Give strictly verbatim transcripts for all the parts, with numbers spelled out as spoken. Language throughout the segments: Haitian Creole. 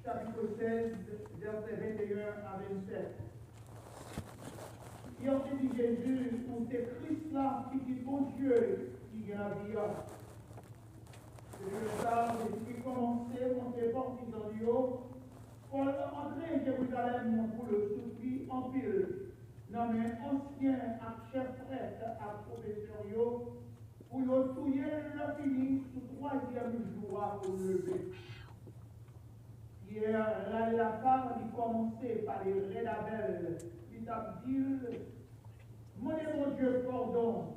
Chapit sèz, vèsè venteyen a vennsenk. Yo te di Jezi, ou se Kris la, Pitit Bondye ki gen lavi a. Se lè sa a, Jezi te kòmanse montre patizan li yo, fò l antre Jerizalèm pou l soufri anpil nan men ansyen ak chèf prèt ak pwofesè yo, pou yo touye l, fini sou twazyèm jou a pou l leve. Pyè rale lakar, li kòmanse pale rèd avè l, li t ap di l, mande Bondye padon,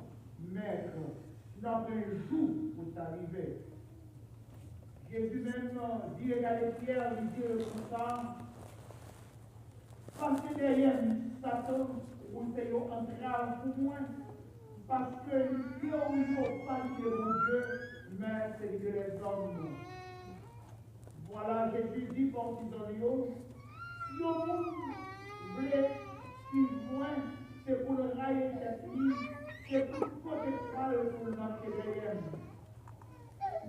Mèt, nan pen jou pou sa rive. Jezi menm vire gade Pyè, li di l konsa, pase dèyè m, Satan, ou se yon antrav pou mwen, paske lide w yo pa lide Bondye, men se lide lèzòm. Vwala, Jezi di patizan li yo, si yon moun vle suiv mwen, se pou l rayi tèt li, se tout kote pa l pou l mache dèyè m.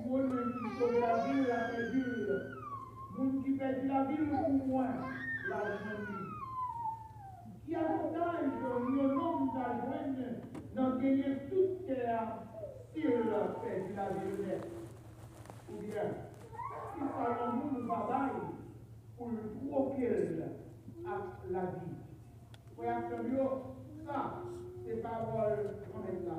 Moun ki sove lavi l, l a pèdi l. Moun ki pèdi lavi l pou mwen, l a jwenn li. Ki avantaj yon nonm ta jwenn nan genyen tout tè a si l pèdi lavi l nèt? Oubyen, kisa yon moun va bay pou l twoke l ak lavi? Frè ak sè m yo, sa se pawòl Granmèt la.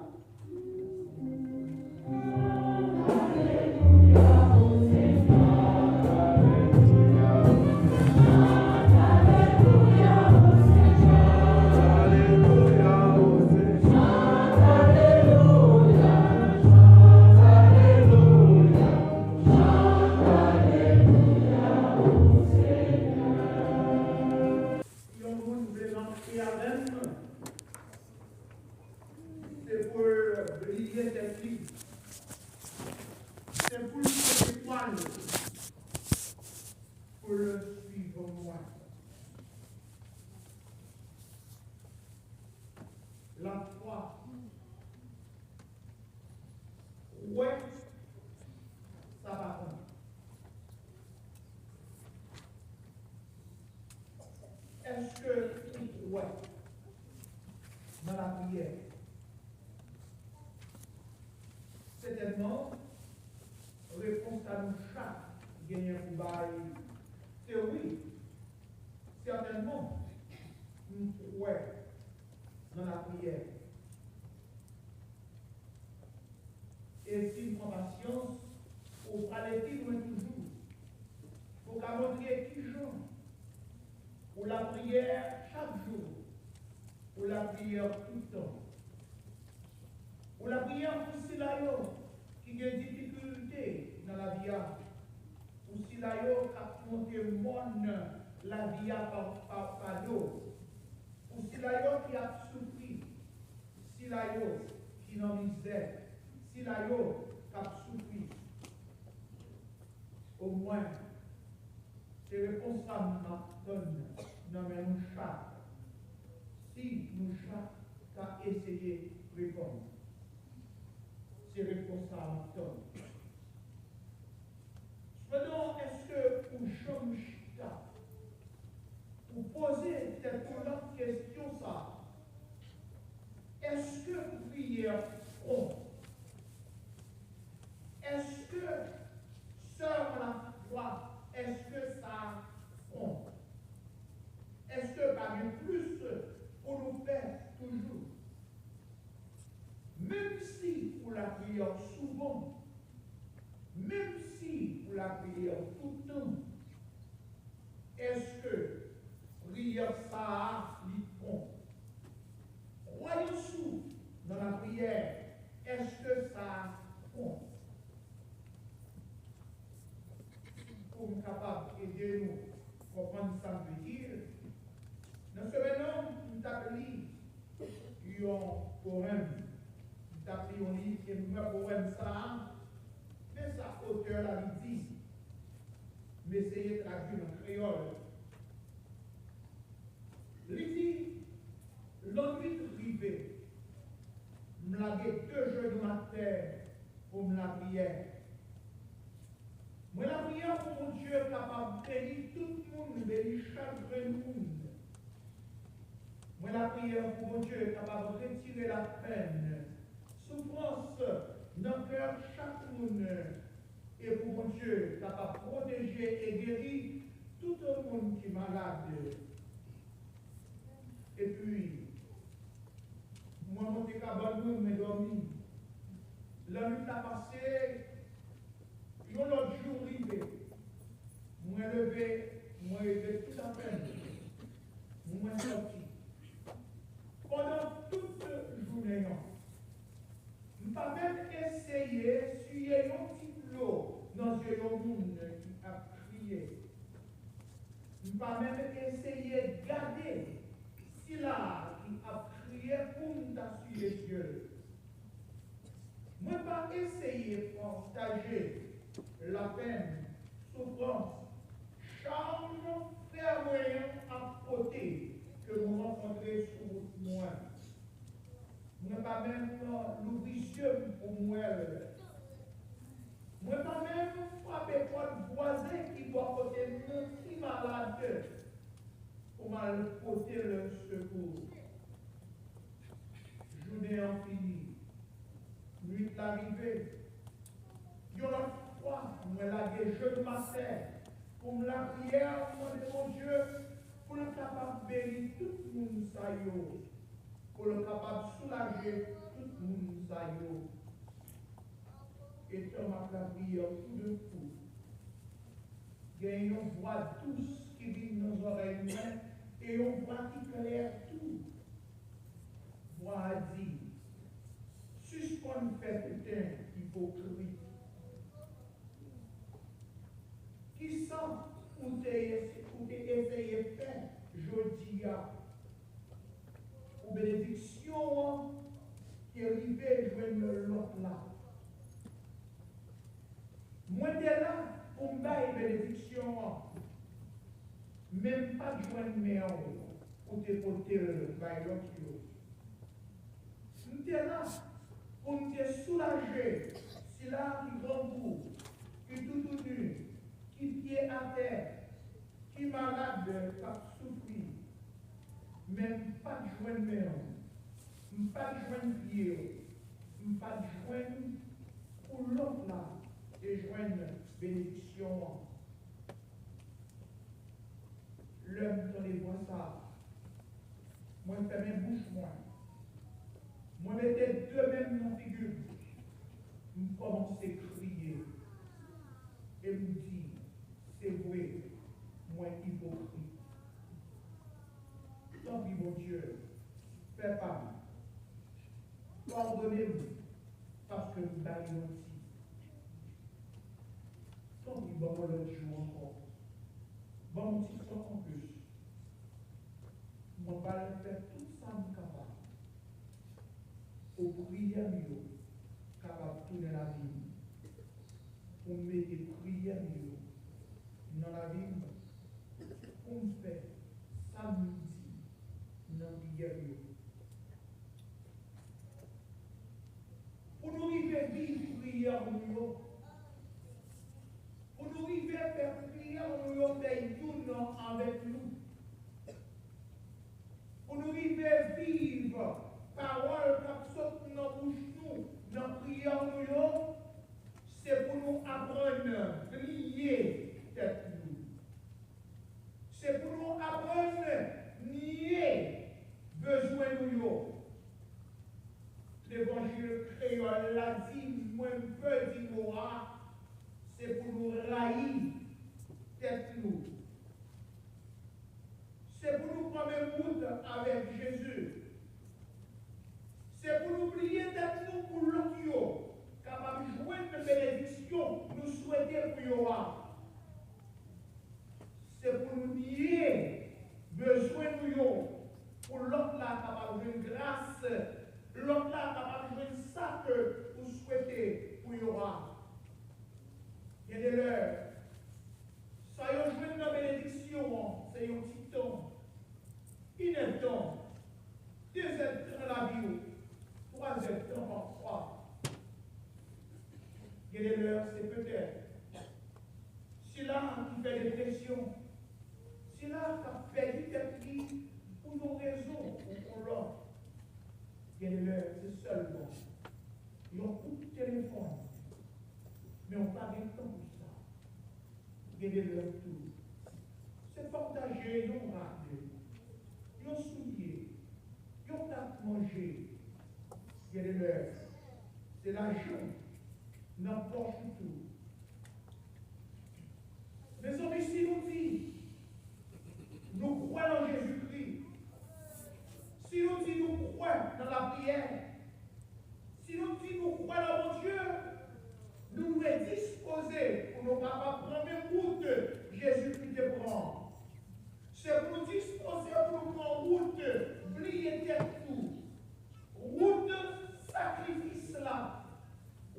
Si yon moun vle mache avè m, se pou l bliye tèt li. Se pou l pote kwa l, pou l suiv mwen. Lafwa, kwè, sa pa konte. Èske ou kwè nan lapriyè? Sètènman, repons a nou chak genyen pou bay se wi. Sètènman, m kwè nan lapriyè. E si n pran pasyans, ou prale pi lwen toujou. Ou ka montre kijan ou lapriyè chak jou, ou lapriyè tout tan. Ou lapriyè pou sila yo ki gen difikilte nan lavi a, pou sila yo k ap monte mòn lavi a pa, pa, pa do, pou sila yo ki ap soufri, sila yo ki nan mizè, sila yo k ap soufri. Omwen, se repons sa a m ap tann nan men nou chak. Si nou chak ka eseye reponn, se repons sa a m ap tann. Sepandan, èske ou janm chita, ou poze tèt ou lòt kesyon sa a? Èske priyè konte? Èske sèlman lafwa, èske sa konte? Èske pa gen plis pou nou fè toujou? Menm si ou lapriyè souvan, menm si ou lapriyè tout tan, èske priyè sa a li konte? Kwayans ou nan lapriyè, èske sa konte? Pou m kapab ede nou konprann sa m vle di, nan semèn nan, m t ap li yon powèm. M t ap li yon liv e m wè powèm sa a, men sa otè la li di. M eseye tradui l an kreyòl. Li di, lannwit rive, m lage de jenou m atè pou m lapriyè. Mwen lapriyè pou Bondye kapab Beni tout moun, beni chak grenn moun. Mwen lapriyè pou Bondye kapab retire lapenn, soufrans nan kè chak moun, e pou Bondye kapab pwoteje e geri tout moun ki malad. Epi, mwen monte kabann mwen, mwen dòmi. Lannwit la pase, yon lòt jou rive. Mwen leve, mwen rive tout apèn. Mwen sòti. Pandan tout jounen an, m pa menm eseye siye yon ti dlo nan zye yon moun ki ap kriye. M pa menm eseye gade sila ki ap kriye pou m ta siye zye l. Mwen pa eseye pataje lapenn, soufrans, chaj frè mwen an ap pote ke mwen rankontre sou wout mwen. Mwen pa menm louvri zye m pou m wè l. Mwen pa menm frape pòt vwazen ki bò kote m nan ki malad pou m al pote l sekou. Jounen an fini. Nwit la rive. Yon lòt fwa, mwen lage jenou m atè pou m lapriyè, mande Bondye pou l kapab beni tout moun sa yo, pou l kapab soulaje tout moun sa yo. Etan m ap lapriyè, toudenkou, gen yon vwa dous ki vin nan zòrèy mwen, e yon vwa ki klè tou. Vwa a di, sispann fè pouten, ipokrit. Kisa ou te, ou te eseye fè jodi a pou benediksyon an te rive jwenn lòt la? Mwen te la pou m bay benediksyon an, men m pa t jwenn men w pou te pote l bay lòt yo. M te la pou m te soulaje sila ki grangou, ki toutouni, ki pye atè, ki malad, k ap soufri. Men m pa t jwenn men w, m pa t jwenn pye w, m pa t jwenn pou lòt la te jwenn benediksyon an. Lè m tande vwa sa a, mwen fèmen bouch mwen. Mwen mete de men m nan figi m. M kòmanse kriye. E m di, se vre, mwen ipokrit. Tanpri, Bondye, fè pa m. Padone m, paske m bay manti. Tanpri, ban mwen lòt jou ankò. Ban m yon ti tan anplis. Mwen pral fè tout sa m kapab pou priyè m yo kapab tounen lavi m. Pou m mete priyè m yo nan lavi m. Pou m fè sa m di nan priyè m yo. Pou nou rive viv priyè nou yo. Pou nou rive fè priyè nou yo fè youn avèk nou. Pou nou rive viv pawòl k ap sot nan bouch nou nan priyè nou yo, se pou nou aprann bliye tèt nou. Se pou nou aprann nye bezwen nou yo. Levanjil kreyòl la di, mwen vle di mo a, se pou nou rayi tèt nou. Sila k ap pèdi tèt li pou yon rezon ou pou lòt, gen de lè se sèlman yon kout telefòn, men w pa gen tan pou sa. Gen de lè tou, se pataje yon rad, yon soulye, yon kat manje. Gen de lè, se lajan nan pòch ou tou. Mezanmi, si nou di nou kwè nan Jezikri, si nou di nou kwè nan lapriyè, si nou di nou kwè nan Bondye, nou dwe dispoze pou nou kapab pran menm wout Jezikri te pran. Se pou nou dispoze pou nou pran wout bliye tèt nou, wout sakrifis la,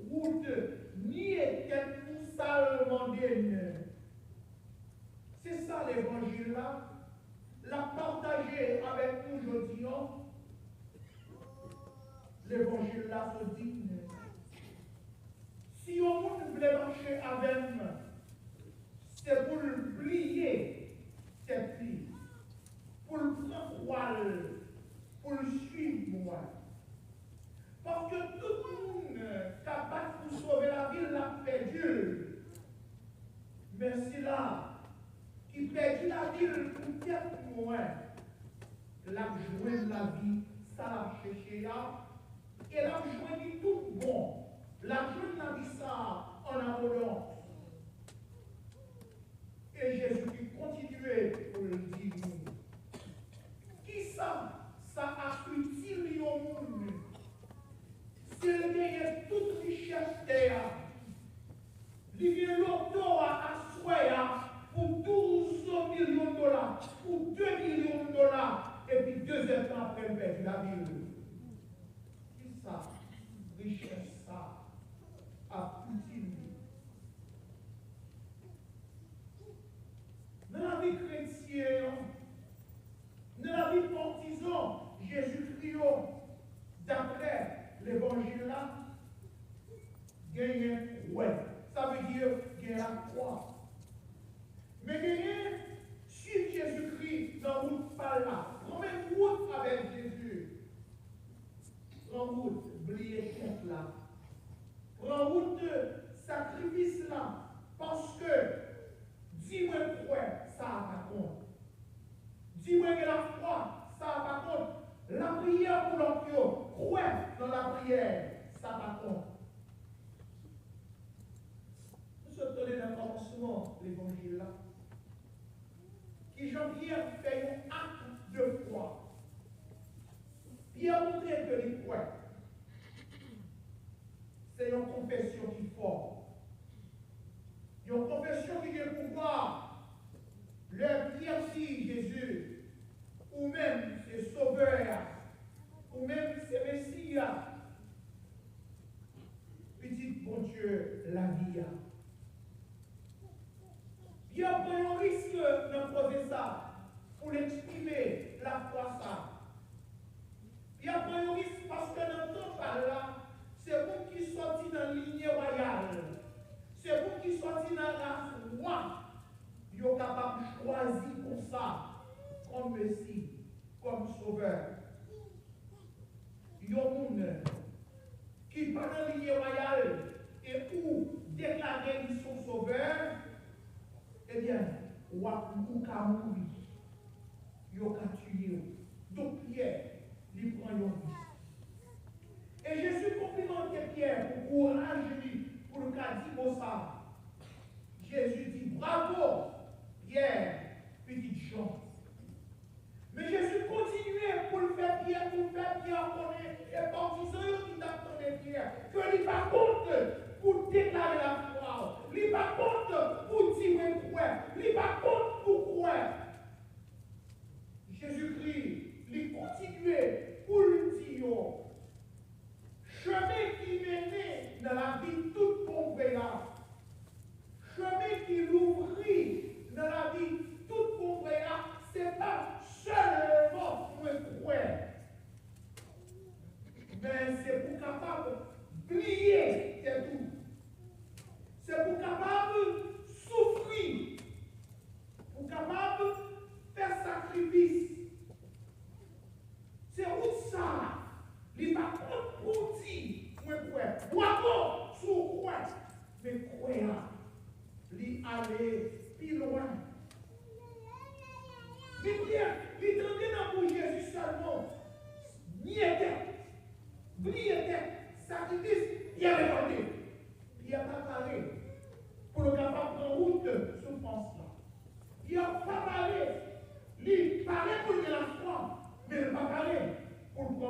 wout niye tèt nou sa l mande n. Se sa levanjil la, l ap pataje avèk nou jodi an. Levanjil la sot di n, si yon moun vle mache avè m, se pou l bliye tèt li, pou l pran kwa l, pou l suiv mwen. Paske tout moun k ap bat pou sove lavi l, l ap pèdi l. Men sila ki pèdi lavi l pou tèt mwen, l ap jwenn lavi sa l ap chèche a, e l ap jwenn li tout bon. L ap jwenn lavi sa a an abondans. E Jezikri kontinye pou l di nou, kisa sa ap itil yon moun si l genyen tout richès tè a, li gen loto a aswè a pou douz milyon dola, pou de milyon dola, epi de zèdtan apre l pèdi lavi l? Kisa richès sa a ap itil li? Nan lavi kretyen an, nan lavi patizan Jezikri yo, daprè levanjil la, genyen kwè. Sa vle di gen lafwa. Men genyen suiv Jezikri nan wout pa l la. Pran menm wout avèk Jezi. Pran wout bliye tèt la. Pran wout sakrifis la. Paske di mwen kwè, sa a pa kont. Di mwen gen lafwa, sa a pa kont. Lapriyè pou lòt yo, kwè nan lapriyè, sa pa kont. Nou sot tande nan kòmansman levanjil la, kijan Pyè fè yon ak de fwa. Pyè montre ke li kwè. Se yon konfesyon ki fò. Yon konfesyon ki gen pouvwa. Lè Pyè di Jezi, ou menm se Sovè a, ou menm se Mesi a, Pitit Bondye lavi a. Pyè pran yon risk nan koze sa pou l eksprime lafwa sa. Pyè pran yon risk paske nan tan pa l la, se moun ki sòti nan linye wayal, se moun ki sòti nan ras wa, yo kapab chwazi konsa kòm Mesi, kòm Sovè. Yon moun ki pa nan linye wayal e ou deklare li se yon sovè, ebyen, w ap, ou ka mouri. Yo ka tiye w. Donk, Pyè, li pran yon risk. E Jezi konplimante Pyè pou kouraj li pou l ka di mo sa a. Jezi di, bravo, Pyè, pitit Jan. Men Jezi kontinye pou l fè Pyè, pou l fè Pyè konnen, e patizan yo ki t ap tande Pyè, ke li pa kont pou deklare lafwa w, li pa kont pou di mwen kwè, li pa kont pou kwè. Jezikri, li kontinye pou l di yo, chemen ki mennen nan lavi tout bon vre a, chemen ki louvri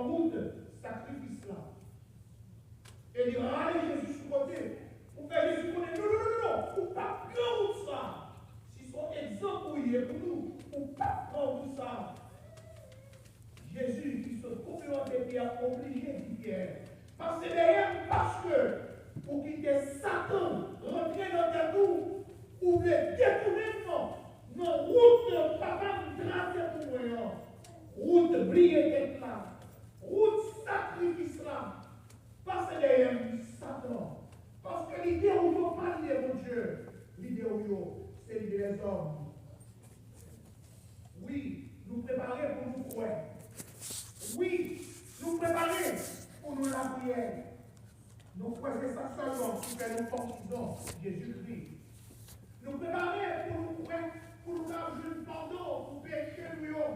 wout sakrifis la. E li rale Jezi sou kote pou fè Jezi konnen, non, non, non, non, non, ou p ap pran wout sa. Si se yon egzanp ou ye pou nou, ou p ap pran wout sa. Jezi ki sot konplimante Pyè oblije di Pyè, pase dèyè m, paske ou kite Satan rantre nan tèt ou, ou vle detounen m nan wout Papa m trase pou mwen an. Wout bliye tèt la, wout sakrifis la. Pase dèyè m, Satan. Paske lide w yo pa lide Bondye. Lide w yo, se lide lèzòm. Wi, nou prepare pou nou kwè. Wi, nou prepare pou nou lapriyè. Nou kwè se sa sèlman ki fè nou fòs nan Jezikri. Nou prepare pou nou kwè, pou nou ka jwenn padon pou peche nou yo,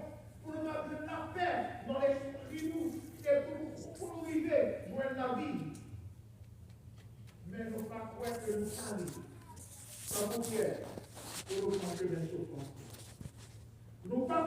pou nou ka jwenn lapè nan lespri nou, e pou nou, pou nou rive jwenn lavi. Men nou pa kwè ke nou ale, tankou Pyè, pou nou pran chemen soufrans. Nou pa